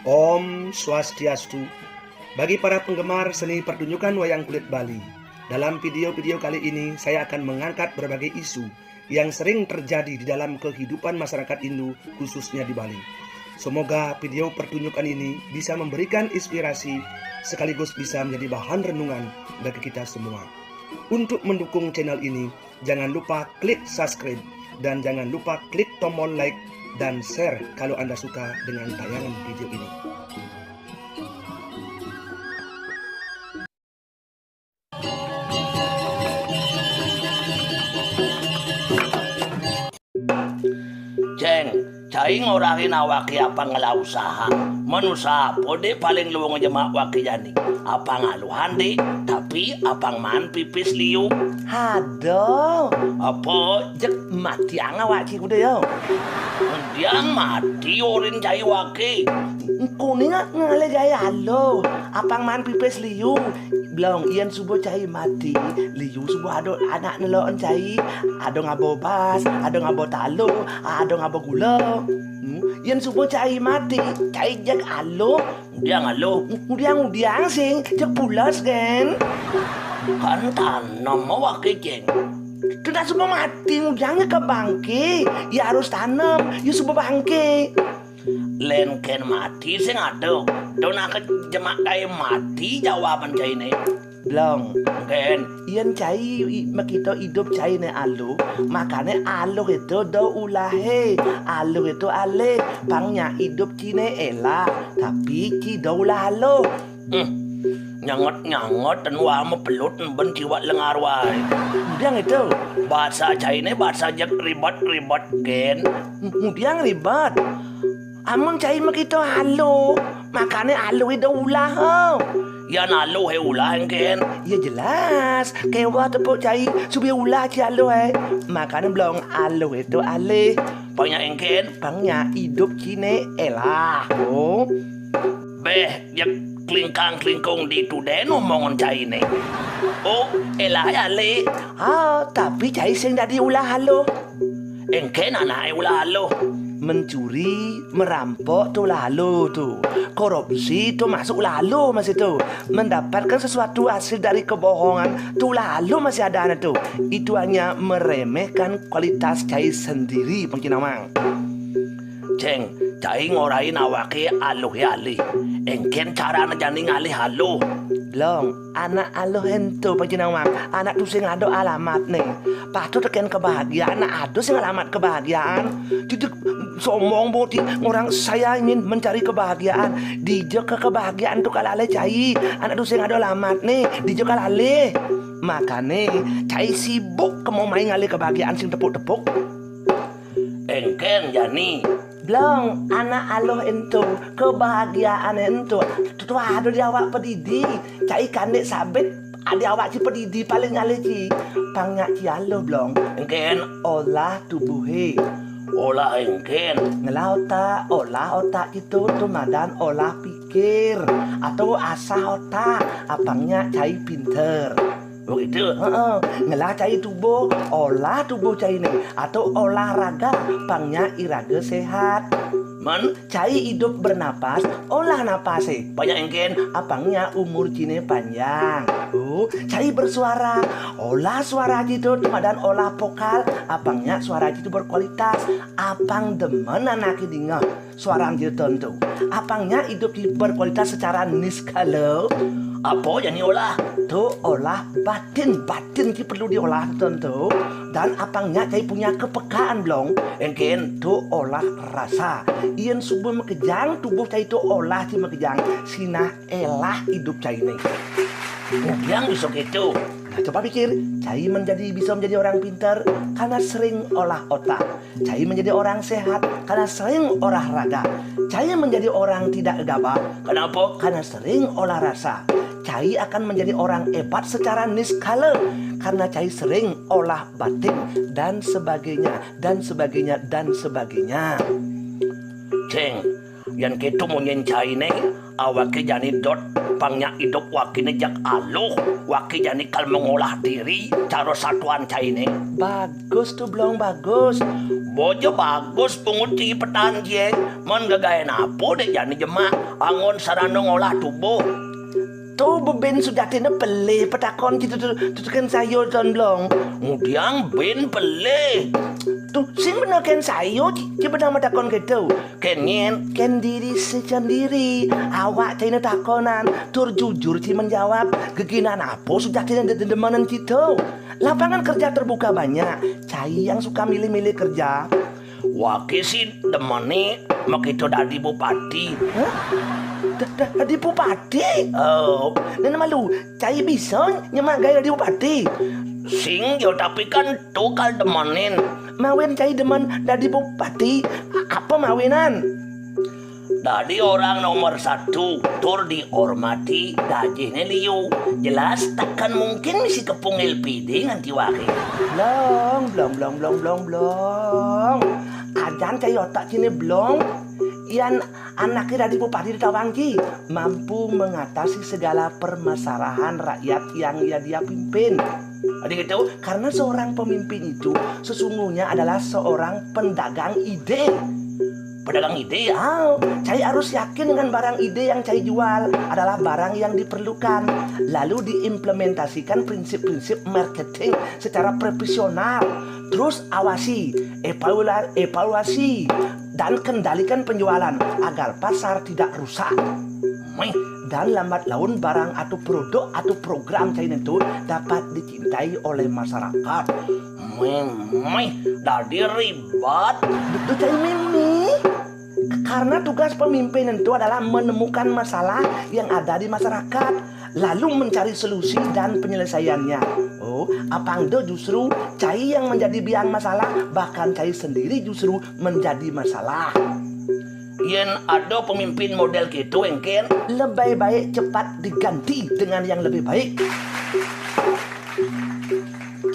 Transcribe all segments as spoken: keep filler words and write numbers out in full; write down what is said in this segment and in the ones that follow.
Om Swastiastu. Bagi para penggemar seni pertunjukan wayang kulit Bali, dalam video-video kali ini saya akan mengangkat berbagai isu yang sering terjadi di dalam kehidupan masyarakat Hindu, khususnya di Bali. Semoga video pertunjukan ini bisa memberikan inspirasi sekaligus bisa menjadi bahan renungan bagi kita semua. Untuk mendukung channel ini, jangan lupa klik subscribe dan jangan lupa klik tombol like dan share kalau Anda suka dengan tayangan video ini. Ceng, cai ngorahin awake apang ngelah usaha. Men usaha apa dek paling luwung jemak wake jani? Apang aluhan dek, tapi apang maan pipis liu. Aduh, apa jek mati awak ciku deh yo. Mendiang mati orin cai wake. Kuning ngalih cai aluh, apang maan pipis liu. Blong, yen suba cai mati, liu suba ada anak neloken cai. Ada ngaba bas, ada ngaba taluh, ada ngaba gula. Hmm, yen suba cai mati, cai jeg aluh. Udiang aluh. Udiang-udiang sing, jeg pules gen. Kan tanem wake, Ceng. Tunda suba mati, udiang ke bangke. Ya harus tanem, ya suba bangke. Len ken mati sing ada. Donake jemak gae mati jawaban caine. Blong. Ken. Yen cai i- makita idup caine aluh, makane aluh itu do ulahe. Aluh itu alih, pang nyak idup cine elah, tapi ci do ulah aluh. Hmm. Nyanget-nyanget dan wah mepelut ben ciwak lengar wae. Udiang itu. Bahasa caine bahasa jek ribet-ribet gen. Udiang ribet. Amun cai makita aluh, makane aluh itu ulah. Yan aluh e ulah engken. Ya jelas, kewa tepuk cai subi ulah ci aluh e. Makane blong aluh itu alih. Pang nyak engken, pang nyak idup cine elah. Oh. Beh, ya klingkang-klingkung ditu den omongan caine. Oh, elah e alih. Ah, tapi cai sing dadi ulah aluh. Engken anake ulah aluh. Mencuri, merampok tu ulah aluh tu. Korupsi tu masuk ulah aluh masih tu. Mendapatkan sesuatu hasil dari kebohongan tu ulah aluh masih ada tu. Itu hanya meremehkan kualitas cai sendiri, Pang Cinawang. Ceng, cai ngorahin awake aluh e alih. Engken carane jani ngalih aluh. Blong, anak aluh ento, Pang Cinawang. Anak tu sing ada alamatne. Patut teken kebahagiaan, anak ada sing alamat kebahagiaan. Titik sombong boti ngorang saya ingin mencari kebahagiaan. Dija ke kebahagiaan tu kalale cai. Anak tu sing ada alamatne, dija kalale. Makane cai sibuk kemo mai ngalih kebahagiaan sing tepuk-tepuk. Engken jani. Blong, anak aluh ento, kebahagiaan ento. Tutu ada di awak pedidi. Cai kandik sabit, ada awak ci pedidi paling ngalih ci. Pang nyak ci aluh blong. Engken. Olah tubuhe. Olah engken. Ngelah otak, olah otak itu tu madan olah pikir. Atau asah otak, apang nyak cai pinter. Begitu. Heeh. Ngelah cai tubuh, olah tubuh caine. Atau olahraga, pang nyak iraga sehat. Men cai idup bernapas, olah napase. Banyak engken. Apang nyak umur cine panjang. Oh, cai bersuara, olah suara citu tu madan olah vokal. Apang nyak suara citu berkualitas. Apang demen anake dingeh suaran citu tu. Apang nyak idup citu berkualitas secara niskala. Apa jani olah? Tu olah batin, batin ci perlu diolah tu. Dan apang nyak cai punya kepekaan blong. Engken tu olah rasa. Yen suba makejang tubuh cai tu olah ci makejang, sinah elah idup caine. Udiang bisa gitu. Nah, coba pikir, cai menjadi bisa menjadi orang pintar karena sering olah otak. Cai menjadi orang sehat karena sering olahraga. Cai menjadi orang tidak gegabah. Kenapa? Karena sering olah rasa. Cai akan menjadi orang hebat secara niskala karena cai sering olah batin dan sebagainya, dan sebagainya, dan sebagainya. Ceng, yan ketu munyin caine, awake jani dot Pang nyak idup wakiné jak aluh, waki jani kal mengolah diri, cara satuan cainé. Bagus to, Blong, bagus. Boja bagus punguti petan, Jeng. Mén gegaén apa dék jani jemak anggon sarana ngolah tubuh? To bebin sujatiné pelih petakon kéto to, to tekén saya, Don Blong. Ngudiang bin pelih? To, sing bener kén saya, ci, ci bener matakon kéto. Kén nyén? Kén diri sendiri. Awak cainé takonan, tur jujur ci menjawab, geginan apa sujatiné de-, de-, demenan ci to? Lapangan kerja terbuka banyak. Cai yang suka milih-milih kerja. Waki sih demené makita dadi bupati. Hah? Da-, da-, dadi bupati? Oh. Néné malu, cai bisa nyemak gaé dadi bupati? Sing ja, tapi kan to kal demenin. Mawin cai demen dadi bupati? A-, apa mawinan? Dadi orang nomor satu, tur dihormati, gajihné liu. Jelas takkan mungkin misi kepung L P D nganti waké. Blong, blong, blong, blong, blong, blong. Ajan cai otak ciné, Blong. Yan anaké dadi bupati di tawang ci, mampu mengatasi segala permasalahan rakyat yang ya dia pimpin. Adi gitu, karena seorang pemimpin itu sesungguhnya adalah seorang pendagang ide. Pedagang ide, ya? Ah, cai harus yakin dengan barang ide yang cai jual adalah barang yang diperlukan, lalu diimplementasikan prinsip-prinsip marketing secara profesional. Terus awasi, evaluasi, dan kendalikan penjualan agar pasar tidak rusak. Meh, dan lambat laun barang atau produk atau program cai nénto dapat dicintai oleh masyarakat. Meh, meh, dadi ribet. Duh, duh, cai mimi. Karena tugas pemimpin itu adalah menemukan masalah yang ada di masyarakat, lalu mencari solusi dan penyelesaiannya. Oh, apang da justru cai yang menjadi biang masalah, bahkan cai sendiri justru menjadi masalah. Yén ada pemimpin model gitu, éngkén? Lebih baik cepat diganti dengan yang lebih baik.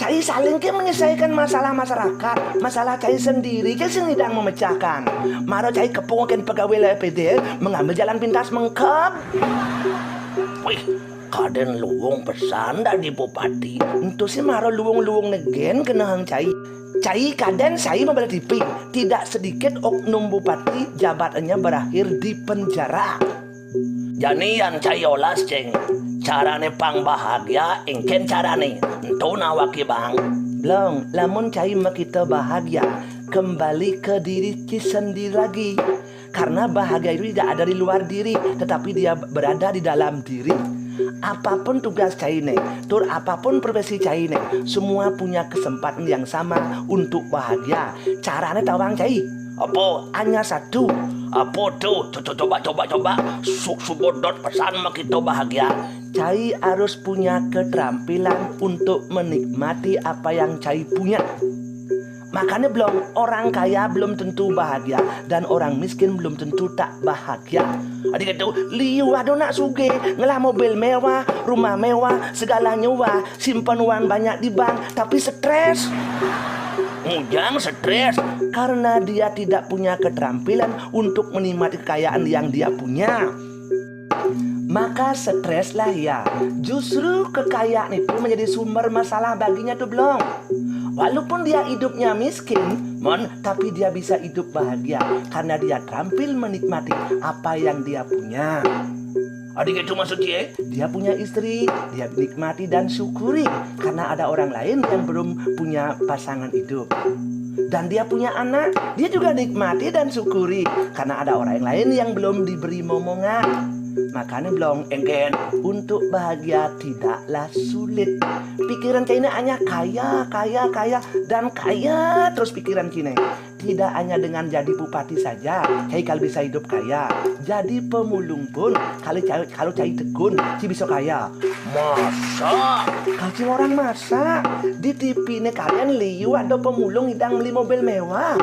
Cai saling ké menyelesaikan masalah masyarakat, masalah cai sendiri ké sing nyidang memecahkan. Mara cai kepung kén pegawai L P D mengambil jalan pintas mengkeb. Wih, kadén luung pesan dadi bupati. Ento sih mara luung-luung negén kenehang cai. Cai kadén sai mabela tipi. Tidak sedikit oknum bupati jabatannya berakhir di penjara. Jani yan cai olas, Ceng. Carané pang bahagia, éngkén carané? Ento nawaki bang. Blong, lamun cai makita bahagia, kembali ke diri ci sendiri lagi. Karena bahagia itu tidak ada di luar diri, tetapi dia berada di dalam diri. Apapun tugas cainé, tur apapun profesi cainé, semua punya kesempatan yang sama untuk bahagia. Carané tawang cai. Apa? Hanya satu. Apa to? Co-, co-, coba, coba, coba. Su-, subodot pesan makita bahagia. Cai harus punya keterampilan untuk menikmati apa yang cai punya. Makanya, Blong, orang kaya belum tentu bahagia dan orang miskin belum tentu tak bahagia. Adi gitu, liu ada nak sugih, ngelah mobil mewah, rumah mewah, segala nyewah, simpan uang banyak di bank, tapi stres. Ngujang stres karena dia tidak punya keterampilan untuk menikmati kekayaan yang dia punya. Maka streslah ia. Justru kekayaan itu menjadi sumber masalah baginya tuh, Blong. Walaupun dia hidupnya miskin, Mon, tapi dia bisa hidup bahagia karena dia terampil menikmati apa yang dia punya. Adi gitu maksud cai? Dia punya istri, dia nikmati dan syukuri karena ada orang lain yang belum punya pasangan hidup. Dan dia punya anak, dia juga nikmati dan syukuri karena ada orang lain yang belum diberi momongan. Makanya, Blong, éngkén, untuk bahagia tidaklah sulit. Pikiran cainé hanya kaya, kaya, kaya, dan kaya terus pikiran cainé. Tidak hanya dengan jadi bupati saja, cai kal bisa hidup kaya. Jadi pemulung pun, kalau cai, kalau cai tekun, ci bisa kaya. Masa? Kal cing orang masa. Di tipi né kalian liu ada pemulung nyidang beli mobil mewah.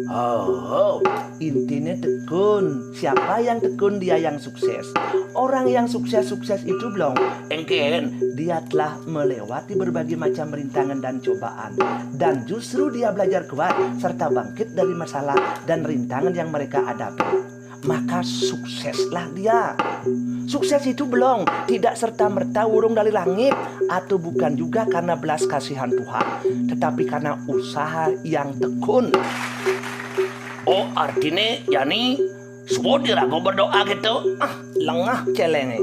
Oh, intinya tekun. Siapa yang tekun, dia yang sukses. Orang yang sukses-sukses itu, Blong, éngkén, dia telah melewati berbagai macam rintangan dan cobaan. Dan justru dia belajar kuat serta bangkit dari masalah dan rintangan yang mereka hadapi. maka sukseslah dia. Sukses itu belum tidak serta-merta urung dari langit, atau bukan juga karena belas kasihan Tuhan, tetapi karena usaha yang tekun. Oh, artinya, yani, sudah ragu berdoa gitu? Ah, lengah celenge.